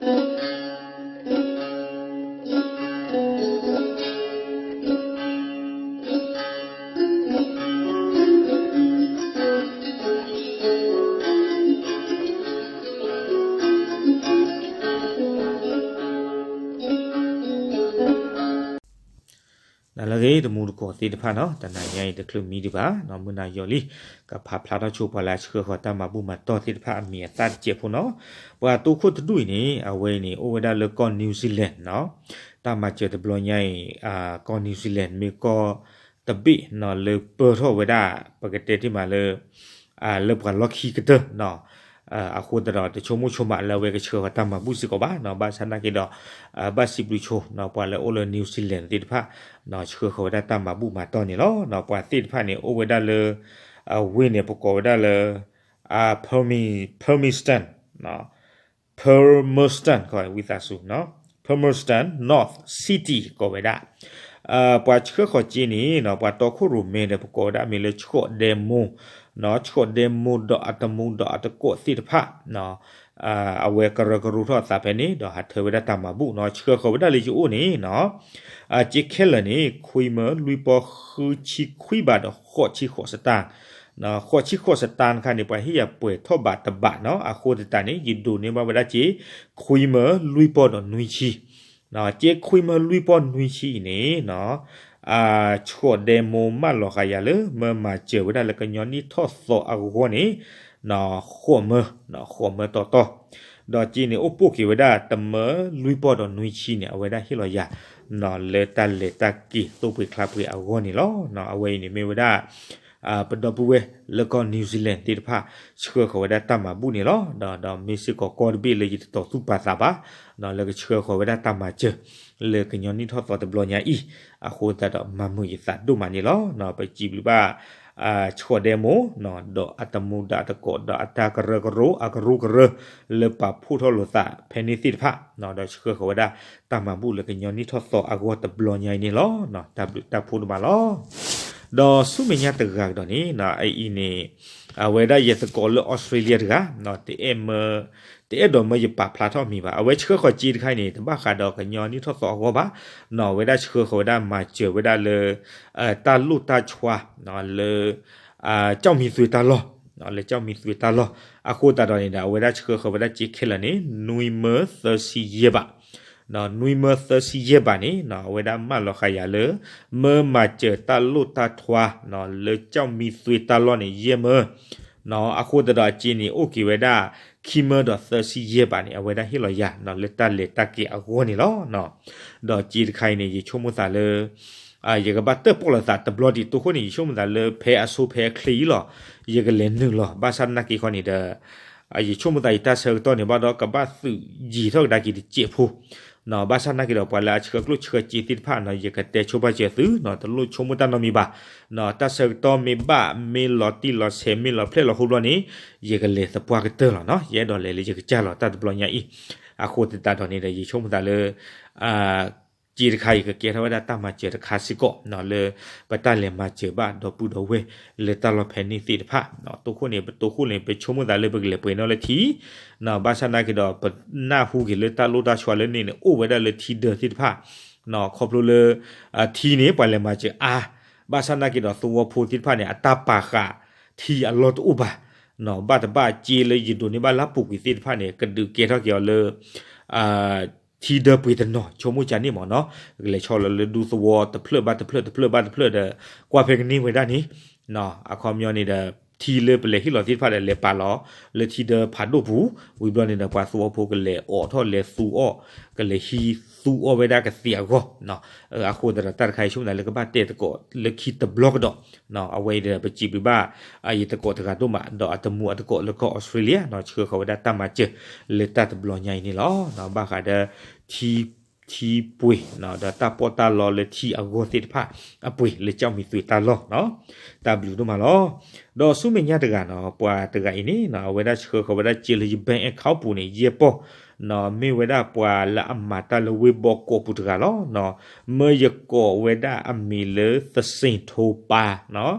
နလၢအဂ့ၤ တမူတကိးသ့ၣ်တဖၣ်နီၤ, တနၤညါအံၤတချုးမံဒံးဘၣ်နီၤ, မုၢ်နၤယီၤလံ ကဖးဖျါထီၣ်ဆိပှၤလၢအဆှၢဃီၤတၢ်မၤဘူၣ်မၤတီၢ်သ့ၣ်တဖၣ်အမံၤအသၣ်တစဲးဖိနီၤ. ပှၤတိခိၣ်တဒူၣ်အံၤန့ၣ် အဝဲအံၤန့ၣ် အိၣ်ဝဲဒၣ်လၢကီၢ် New Zealand နီၤ. တၢ်မၤစၢၤတဘျီညါအံၤ ကီၢ် New Zealand မ့ၢ်ကီၢ်တဘ့ၣ်နီၤ လၢပၢၢ်ထီၣ်ဝဲဒၣ် ပကတဲတ့ၢ်မးလၢ လၢပှၤလီၢ်ခံကတၢၢ်နီၤ. အဃိသတးဒီး တဆိကမိၣ်ဆိကမးလၢအဝဲကဆှၢဃီၤတၢ်မၤဘူၣ်စ့ၢ်ကီးဘၣ်နီၤ, ဘၣ်ဆၣ်နာ်က့ဒီး ဘၣ်စံးဘျုးဆိနီၤ ပှၤလၢအိၣ်လၢ New Zealand သ့ၣ်တဖၣ် ဆှၢဃီၤဝဲဒၣ်တၢ်မၤဘူၣ်မၤတီၢ်န့ၣ်လီၤ. ပှၤသ့ၣ်တဖၣ်န့ၣ် အိၣ်ဝဲဒၣ်လၢ အဝ့ၢ်န့ၣ် ပကိးဝဲဒၣ်လၢ Palmy- Palmerston နီၤ Palmerston ဝံသးစူၤနီၤ Palmerston North City ကိးဝဲဒၣ်. ပှၤဆှၢဃီၤစ့န့ၣ်နီၤ ပှၤတီခိၣ်ရိၣ်မဲဒီး ပကိးဝဲဒၣ်မ့ၢ်လၢ ဆှီၣ်ဒဲမိၢ် နီၤ ဆှီၣ်ဒဲမိၢ်ဒီးအတမူဒီးအတကိးသ့ၣ်တဖၣ် အဝဲကရၢကရိထီၣ်အသးဖဲန့ၣ် ဒီးဟးထၢဝဲဒၣ်တၢ်မၤဘူၣ်နီၤ, ဆှၢဃီၤဝဲဒၣ်လၢယအိၣ်န့ၣ်နီၤ စ့ခဲလၢာ်န့ၣ် ခွံမၢလွံၢ်ပီၢ်ဃုဆံခွံဘးဒီးဃိးဆံဃိးစတၢၢ် ဃိးဆံဃိးစတၢၢ်တခါန့ၣ် ပှၤဟ့ၣ်ယၤပှဲၤထီၣ်ဘးတဘးနီၤ, အဃိသတးန့ၣ် ယဒိးန့ၢ်ဘၣ်ဝဲဒၣ်စ့ ခွံမၢလွံၢ်ပီၢ်ဒီးနွံဆံ စ့ခွံမၢလွံၢ်ပီၢ်နွံဆံအံၤန့ၣ်နီၤ ဆှီၣ်ဒဲမိၢ်မၢလီၤဃာ်ယၤလၢ မၢမၤစၢၤဝဲဒၣ်လၢကညီနံၣ်ထီၣ်သီအဂီၢ်န့ၣ် ဃိးမၢ ဃိးမၢတီတီ ဒီးစ့န့ၣ် အိၣ်ပိာ်က့ၤဝဲဒၣ်တမၢလွံၢ်ပီၢ်ဒီးနွံဆံန့ၣ် အဝဲဒၣ်ဟ့ၣ်လီၤယၤ လၢတၢ်လဲၤတၢ်က့ၤသိၣ်ပှ့ၤချါပှ့ၤအဂီၢ်န့ၣ်လီၤ. အဝဲအံၤန့ၣ်မ့ၢ်ဝဲဒၣ် ပဒီပုၢ်ဝဲၢ်လၢကီၢ် New Zealand သ့ၣ်တဖၣ် ဆှၢဃီၤဝဲဒၣ်တၢ်မၤဘူၣ်န့ၣ်လီၤ. ဒီး ဒီးမ့ၢ်စ့ၢ်ကီးကီၢ်တဘ့ၣ်လၢယတတီၤသူၣ်ပာ်သးဘၣ် လၢကဆှၢဃီၤဝဲဒၣ်တၢ်မၤစၢၤ လၢကညီနံၣ်ထီၣ်သီတဘျီညါအံၤ အဃိသတးဒီးမၤမုာ်ယသးဒိၣ်မးန့ၣ်လီၤ. ပစံးဘျုးဘၣ် ဆှီၣ်ဒဲမိၢ် ဒီးအတမူဒီးအတကိး ဒီးအတၢ်ကရၢကရိ အကရူၢ်ကရၢ လၢပာ်ဖှိၣ်ထီၣ်လိာ်သးဖဲန့ၣ်သ့ၣ်တဖၣ် ဒီးဆှၢဃီၤဝဲဒၣ်တၢ်မၤဘူၣ်လၢကညီနံၣ်ထီၣ်သီအဂီၢ်တဘျီညါအံၤန့ၣ်လီၤ. တၢ်ဘျုးတၢ်ဖှိၣ်ဒိၣ်မးလီၤ. ဒီးဆူမဲာ်ညါတဂၤကဒီးန့ၣ် အအံၤန့ၣ် အဝဲဒၣ်ယသကိးလၢ Australia တဂၤ တအဲၣ်မၢ တအဲၣ်ဒိးမၢယပာ်ဖျါထီၣ်မံၤဘၣ်. အဝဲဆှၢဃီၤစ့တခါအံၤန့ၣ် တဘၣ်ဃးဒီးကညီနံၣ်ထီၣ်သီအဂီၢ်ဘၣ်. အဝဲဒၣ်ဆှၢဃီၤဝဲဒၣ်မၤစၢၤဝဲဒၣ်လၢ တၢ်လိၣ်တၢ်ဆွါ လၢ ကၠီၣ်မံသွ့တၢ်လီၢ် လၢကၠီၣ်မံသွ့တၢ်လီၢ် အဃိသတးဒီးန့ၣ်ဒီး အဝဲဒၣ်ဆှၢဃီၤဝဲဒၣ်စ့ခဲလၢာ်န့ၣ် နွံမၢသၢဆံယဲၢ်ဘး နွံမၢသၢဆံယဲၢ်ဘးန့ၣ် အဝဲဒၣ်မၢလီၤဃာ်ယၤလၢ မၢမၤစၢၤတၢ်လိၣ်တၢ်ဆွါ လၢကၠီၣ်မံသွ့တၢ်လီၢ်န့ၣ် ယဲၢ်မၢ အဃိသတးဒီးအစ့န့ၣ် အိၣ်က့ၤဝဲဒၣ် ခံမၢဒီးသၢဆံယဲၢ်ဘးန့ၣ် အဝဲဒၣ်ဟ့ၣ်လီၤယၤ လၢတၢ်လဲၤတၢ်က့ၤအဂီၢ်န့ၣ်လီၤ. ဒီးစ့တခါအံၤန့ၣ် ယဆိကမိၣ်သးလၢ ယကဘၣ်တၢၣ်ပီၣ်လိာ်သးတဘျီဒံး တိခိၣ်န့ၣ် ယဆိကမိၣ်သးလၢဖဲအဆိဖဲအချ့အံၤလီၤ. ယကလဲၤနုာ်လီၤ ဘၣ်ဆၣ်သနာ်က့ခီန့ၣ်ဒီး ယဆိကမိၣ်သးယတၢ်ဆၢကတီၢ်န့ၣ်ဘၣ်ဒီး ကဘၣ်သုးယံာ်ထီၣ်ကဒါက့ၤတစဲးဖိ ဘၣ်ဆၣ်သနာ်က့ဒီး ပှၤလၢအဆှၢကျိၣ်ဆှၢစ့သ့ၣ်တဖၣ်နီၤ ယကတဲဆိဘၣ်စၢၤသုနီၤ တလိၣ်ဆိကမိၣ်တၢ်နီတမံၤဘၣ်. တၢ်ဆၢကတီၢ်မ့ၢ်ဘၣ် မ့ၢ်လီၤတံၢ်လီၤဆဲး မ့ၢ်လီၤဖျဲၣ်လီၤဟိဘျီန့ၣ် ယကလဲၤသပှၢ်ကတၢၢ်လီၤနီၤ. ယအဲၣ်ဒိးလဲၤလၢယကစၢ်လီၤ တၢ်တဘျီညါအံၤ. အဃိသတးဒီးန့ၣ်ဒီး ယဆိကမိၣ်သးလၢ စ့တခါအံၤ ကကဲထီၣ်ဝဲဒၣ်တၢ်မၤစၢၤတခါစ့ၢ်ကီး လၢပတၢ်လဲၤမၤစၢၤဘၣ်ဒီပုၢ်ဒီဝဲၢ်လၢတၢ်လီၢ်ဖဲန့ၣ်သ့ၣ်တဖၣ်. တိခိၣ်န့ၣ် ပတိခိၣ်န့ၣ် ပဆိကမိၣ်သးလၢပကလဲၤပှဲၤနီၣ်လၢထံ ဘၣ်ဆၣ်သနာ်က့ဒီး ပနၢ်ဟူက့ၤလၢတၢ်လိၣ်တၢ်ဆွါလၢန့ၣ်န့ၣ် အိၣ်ဝဲဒၣ်လၢထံဒၢသ့ၣ်တဖၣ် ခီဖျိလၢ ထံန့ၣ် ပှၤလဲၤမၤစၢၤအါ ဘၣ်ဆၣ်သနာ်က့ဒီး သဝီဖိသ့ၣ်တဖၣ်န့ၣ် အတၢ်ပာ်ဃာ်ထံအလီၢ်တအိၣ်ဘၣ်. ဘၣ်တဘၣ်စ့လၢယဒိးန့ၢ်ဘၣ်လၢပူၤကွံာ်သ့ၣ်တဖၣ်န့ၣ် ကဒုးကဲထီၣ်က့ၤအီၤလၢ ထံဒၢပှ့ၤတနီၤ ဆိကမိၣ်ကန့ၣ်မ့ၢ်နီၤ ကလဲၤဆီလီၤလၢဒူသဝီတဖျၢၣ်ဘၣ်တဖျၢၣ် တဖျၢၣ်ဘၣ်တဖျၢၣ်ဒီး ကွၢ်ဖဲကန့ၢ်ဝဲဒၣ်န့ၣ် အခီပညီန့ၣ်ဒီး ထံလၢပလဲၤဟ့ၣ်လီၤသ့ၣ်တဖၣ်ဒီး လဲၤပာ်လီၤလၢထံဒၢဖးဒိၣ်ပူၤ ဝံၤဘျီန့ၣ်ဒီး ပှၤသဝီဖိကလဲၤအိးထီၣ်လဲၤသူအီၣ် ကလဲၤဟံးသူအီၣ်ဝဲဒၣ်ကသ့အဂီၢ် အဃိသတးဒီး တၢ်တခါအံၤဆိကမိၣ်သးလၢကဘၣ်တဲသကိးလၢခံတဘျီကဒီး အဝဲအံၤဒီး ပစံးဘျုးဘၣ် ယသကိးတဂၤဒိၣ်မး ဒီးအတမူအတကိးလၢကီၢ် Australia ဆှၢဃီၤဝဲဒၣ်တၢ်မၤစၢၤလၢတၢ်တဘျီညါအံၤန့ၣ်လီၤ. ဘၣ်ဃးဒီး ထံ ထံပှ့ၤ ဒီးတၢ်ပီးတၢ်လီလၢထံအဂီၢ်သ့ၣ်တဖၣ်အပှ့ၤလၢကၠီၣ်မံသွ့တၢ်လီၢ် တၢ်ဘျုးဒိၣ်မးလီၤ. ဒီးဆူမဲာ်ညါတဂၤနီၤ ပှၤတဂၤအံၤန့ၣ် အဝဲဒၣ်ဆှၢဃီၤဝဲဒၣ်စ့လၢယ bank account ပူၤန့ၣ် ယဲၢ်ပီၢ် မ့ၢ်ဝဲဒၣ်ပှၤလၢအမၤတၢ်လၢဝ့ၢ်ဘီကီးပူၤတဂၤလီၤ. မၢယကိးဝဲဒၣ်အမံၤလၢ သစ့ၣ်ထိပၢ်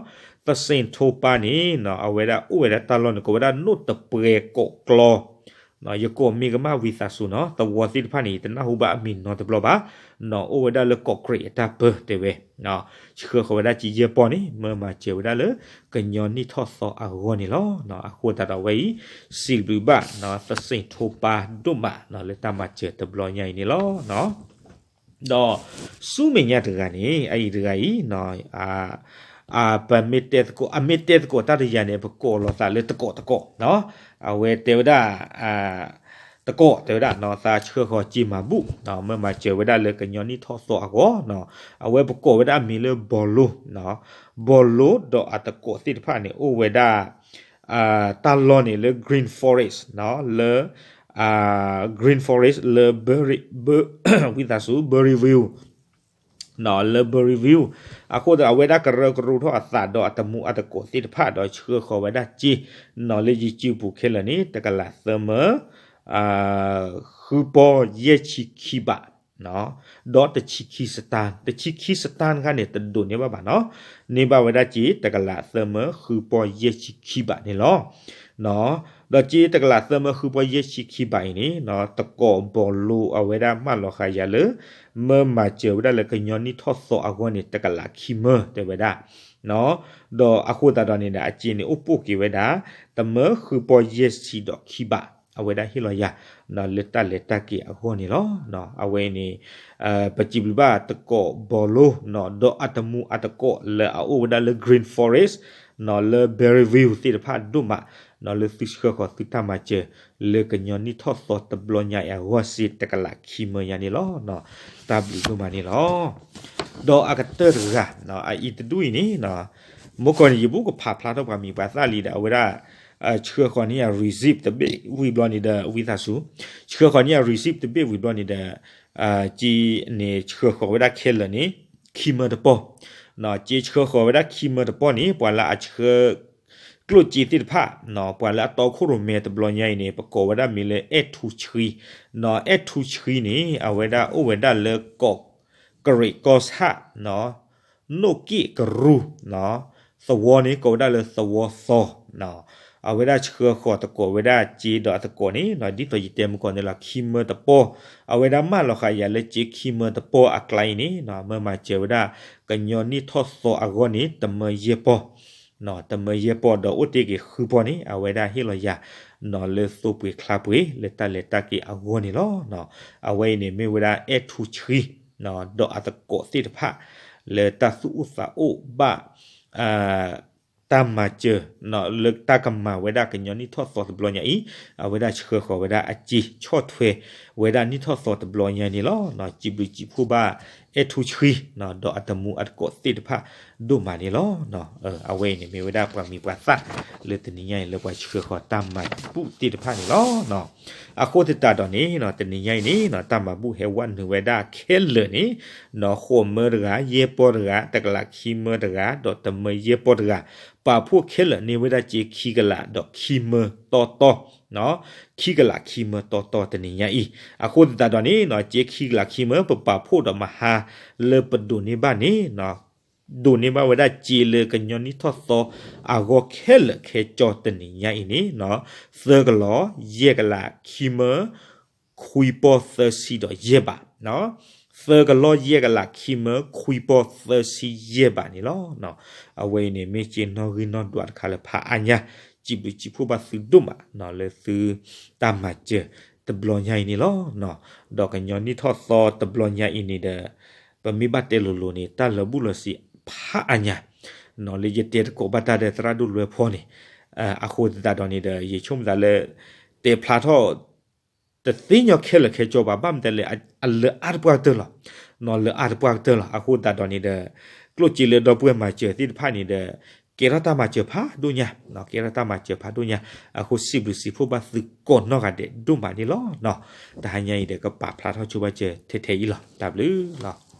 သစ့ၣ်ထိပၢ်န့ၣ် အဝဲဒၣ်အိၣ်ဝဲဒၣ်တၢ်လီၢ်န့ၣ် ကိးဝဲဒၣ်နိၣ်တပှဲၤကီးကျီ ယကိးမ့ၢ်ကမၣ်ဝံသးစူၤနီၤ, သဝီသ့ၣ်တဖၣ်န့ၣ် ယတနၢ်ဟူဘၣ်အမံၤနီတဘျီဘၣ်, နီၤ အိၣ်ဝဲဒၣ်လၢကီးကြရံးအတၢ်ပၢတ့ၢ်ဝဲ, ဆှၢဃီၤဝဲဒၣ်က့ယဲၢ်ပီၢ်န့ၣ် မၢမၤစၢၤဝဲဒၣ်လၢ ကညီနံၣ်ထီၣ်သီအဂီၢ်န့ၣ်လီၤ. အဃိသတးဒီးအဝဲအံၤ စံးဘျုးဘၣ် သစ့ၣ်ထိပၢ်ဒိၣ်မး လၢတၢ်မၤစၢၤတဘျီညါအံၤန့ၣ်လီၤ. ဒီးဆူမဲာ်ညါတဂၤန့ၣ် အအံၤတဂၤအံၤ ပမ့ၢ်တဲသကိး အမ့ၢ်တဲသကိးတၢ်တယၤန့ၣ် ပကိးလီၤသးလၢတကိးတကိး, အဝဲတဲဝဲဒၣ် တကိးတဲဝဲဒၣ် သးဆှၢဃီၤက့မၤဘူၣ် မၢမၤစၢၤဝဲဒၣ်လၢကညီနံၣ်ထီၣ်သီအဂီၢ်, အဝဲပကိးဝဲဒၣ်အမံၤလၢဘီလိ, ဘီလိဒီးအတကိးသ့ၣ်တဖၣ်န့ၣ် အိၣ်ဝဲဒၣ် တၢ်လီၢ်န့ၣ်လၢ Green Forest လၢ Green Forest လၢ ဝံသးစူၤ Berryville လၢ Berryville အဃိသတး အဝဲဒၣ်ကရၢကရိထီၣ်အသးဒီးအတမူအတကိးသ့ၣ်တဖၣ် ဒီးဆှၢဃီၤဝဲဒၣ်စ့ နီၤ လၢယစုပူၤခဲလၢာ်န့ၣ် တကလးသၢမၢ ဃုပီၢ်ယဲၢ်ဆံခံဘး ဒီးတဆံခံစတၢၣ်, တဆံခံစတၢၣ်တခါန့ၣ် တဒိးန့ၢ်ဘၣ်ဘၣ်နီၤ, န့ၢ်ဘၣ်ဝဲဒၣ်စ့ တကလးသၢမၢဃုပီၢ်ယဲၢ်ဆံခံဘးန့ၣ်လီၤ. ဒီးစ့တကလးသၢမၢဃုပီၢ်ယဲၢ်ဆံခံဘးအံၤန့ၣ် တကိးဘီလိအဝဲဒၣ်မၢလီၤဃာ်ယၤလၢ မၢမၤစၢၤဝဲဒၣ်လၢကညီနံၣ်ထီၣ်သီအဂီၢ်န့ၣ် တကလးခံမၢတဲဝဲဒၣ် ဒီးအဃိသတးဒီးန့ၣ်ဒီး အစ့န့ၣ်အိၣ်ပိာ်က့ၤဝဲဒၣ် တမၢဃုပီၢ်ယဲၢ်ဆံဒီးခံဘး အဝဲဒၣ်ဟ့ၣ်လီၤယၤ လၢတၢ်လဲၤတၢ်က့ၤအဂီၢ်န့ၣ်လီၤ. အဝဲအံၤန့ၣ် ပစံးဘျုးဘၣ်တကိးဘီလိ ဒီးအတမူအတကိးလၢအအိၣ်ဝဲဒၣ်လၢ Green Forest လၢ Berryville သ့ၣ်တဖၣ်ဒိၣ်မး လၢသုဆှၢဃီၤသုတၢ်မၤစၢၤ လၢကညီနံၣ်ထီၣ်သီတဘျီညါအံၤအဂီၢ်စ့ တကလးခံမၢညါန့ၣ်လီၤ. တၢ်ဘျုးဒိၣ်မးန့ၣ်လီၤ. ဒီးအကတၢၢ်တဂၤ အအံၤတဒူၣ်အံၤန့ၣ် မုၢ်ကီၢ်န့ၣ် ယဘူးကဖးဖျါထီၣ်ပှၤမံၤပှၤသၣ်လံဒီး အဝဲဒၣ် ဆှၢဃီၤန့ၢ်ယၤ receipt တဘ့ၣ်ဝံၤဘျီန့ၣ်ဒီး ဝံသးစူၤ ဆှၢဃီၤန့ၢ်ယၤ receipt တဘ့ၣ်ဝံၤဘျီန့ၣ်ဒီး က့န့ၣ်ဆှၢဃီၤဝဲဒၣ်ခဲလၢာ်န့ၣ် ခံမၢတပီၢ်, က့ဆှၢဃီၤဝဲဒၣ်ခံမၢတပီၢ်န့ၣ် ပှၤလၢအဆှၢ ကျိၣ်စ့သ့ၣ်တဖၣ် ပှၤလၢအတီခိၣ်ရိၣ်မဲတဘျီညါအံၤန့ၣ် ပကိးဝဲဒၣ်မံၤလၢ အဲၣ်ထူဆှံ, အဲၣ်ထူဆှံန့ၣ် အဝဲဒၣ်အိၣ်ဝဲဒၣ်လၢကီးကြရံးကီၢ်ဆၣ် နိၣ်က့ၣ်ကရူၢ် သဝီန့ၣ် ကိးဝဲဒၣ်လၢသဝီသီ, အဝဲဒၣ်ဆှၢဃီၤသကိးဝဲဒၣ်စ့ဒီးအသကိးန့ၣ် ဒ်သိးယတဲမုၢ်ကီၢ်န့ၣ်လီၤ ခံမၢတပီၢ်, အဝဲဒၣ်မၢလီၤဃာ်ယၤလၢစ့ခံမၢတပီၢ်အကျါအံၤန့ၣ် မၢမၤစၢၤဝဲဒၣ် ကညီနံၣ်ထီၣ်သီအဂီၢ်န့ၣ် တမၢယဲၢ်ပီၢ် တမၢယဲၢ်ပီၢ်ဒီးအိၣ်တ့ၢ်က့ၤဃုပီၢ်န့ၣ် အဝဲဒၣ်ဟ့ၣ်လီၤယၤ လၢသိပှ့ၤချါပှ့ၤ လၢတၢ်လဲၤတၢ်က့ၤအဂီၢ်န့ၣ်လီၤ. အဝဲအံၤန့ၣ်မ့ၢ်ဝဲဒၣ်အဲၣ်ထူဆှံ ဒီးအသကိးသ့ၣ်တဖၣ် လၢတၢ်သူၣ်အိၣ်သးအိၣ်ဘၣ် တၢ်မၤစၢၤ လၢတၢ်ကမၤဝဲဒၣ်ကညီနံၣ်ထီၣ်သီတဘျီညါအံၤ အဝဲဒၣ်ဆှၢဃီၤဝဲဒၣ်အစ့ဆီၣ်ထွဲဝဲဒၣ်နံၣ်ထီၣ်သီတဘျီညါန့ၣ်လီၤ. စံးဘျုးစံးဖှိၣ်ဘၣ် အဲၣ်ထူဆှံ ဒီးအတမူအတကိးသ့ၣ်တဖၣ်ဒိၣ်မးန့ၣ်လီၤ. အဝဲအံၤန့ၣ်မ့ၢ်ဝဲဒၣ်ပှၤမံၤပှၤသၣ် လၢတနံၤညါအံၤလၢပှၤဆှၢဃီၤတၢ်မၤဘူၣ်သ့ၣ်တဖၣ်န့ၣ်လီၤ. အဃိသတးဒီးန့ၣ် တနံၤညါအံၤန့ၣ် တၢ်မၤဘူၣ်ဟဲဝဲနုာ်ဝဲဒၣ်ခဲလၢာ်န့ၣ် ဃိးမၢတဂၤ ယဲၢ်ပီၢ်တဂၤ တကလးခံမၢတဂၤ ဒီးတမၢယဲၢ်ပီၢ်တဂၤ ပာ်ဖှိၣ်ခဲလၢာ်န့ၢ်ဝဲဒၣ်စ့ခံကလးဒီးခံမၢတီတီ ခံကလးခံမၢတီတီတနံၤညါအံၤ အဃိသတးဒီးန့ၣ် စ့ခံကလးခံမၢ ပပာ်ဖှိၣ်ဒီးမဟါလၢပဒိးန့ၢ်ဘၣ်န့ၣ် ဒိးန့ၢ်ဘၣ်ဝဲဒၣ်စ့လၢကညီနံၣ်ထီၣ်သီအဂီၢ်ခဲလၢာ်ခဲကၠီတနံၤညါအံၤန့ၣ် သၢကလီၢ် ယဲၢ်ကလး ခံမၢ ခွံပီၢ်သၢဆံဒီးယဲၢ်ဘး, သၢကလီၢ် ယဲၢ်ကလး ခံမၢ ခွံပီၢ်သၢဆံယဲၢ်ဘးန့ၣ်လီၤ. အဝဲအံၤန့ၣ် မ့ၢ်စ့နီၣ်ဂံၢ်နီၣ်ဒွးတခါလၢဖးအါညါ စံးဘျုးစံးဖှိၣ်ဘၣ်သုဒိၣ်မး လၢသုတၢ်မၤစၢၤတဘျီညါအံၤန့ၣ်လီၤ. ဒီးကညီနံၣ်ထီၣ်သီတဘျီညါအံၤန့ၣ်ဒီး ပမ့ၢ်ဘၣ်တဲလိၤလိၤန့ၣ် တၢ်လၢာ်ဘူၣ်လၢာ်စ့ဖးအါညါ လၢယတဲသကိးဘၣ်တၢ်ဒီးသရၣ်ဒိၣ်လွဲဖီန့ၣ် အဃိသတးဒီးန့ၣ်ဒီး ယဆိကမိၣ်သးလၢ တဲဖျါထီၣ် တသ့ညီခဲလၢာ်ခဲကၠီဘၣ် ဘၣ်မနုၤလဲၣ် အလၢာ်အါတပှၢ်ကတၢၢ်လီၤ. လၢာ်အါတပှၢ်ကတၢၢ်လီၤ. အဃိသတးဒီးန့ၣ်ဒီး ကျိၣ်စ့လၢဒီပုၢ်ဝဲၢ်မၤစၢၤသ့ၣ်တဖၣ်န့ၣ်ဒီး ကဲထီၣ်တၢ်မၤစၢၤဖးဒိၣ်ညါ, ကဲထီၣ်တၢ်မၤစၢၤဖးဒိၣ်ညါ, အဃိစံးဘျုးစံးဖှိၣ်ဘၣ်သုကိးနီၢ်ဂၤဒဲးဒိၣ်မးန့ၣ်လီၤ. တဟါညါအံၤဒီး ကပာ်ဖျါထီၣ်ဆိဘၣ်စၢၤထဲထဲအံၤလီၤ. တၢ်ဘျုးလီၤ.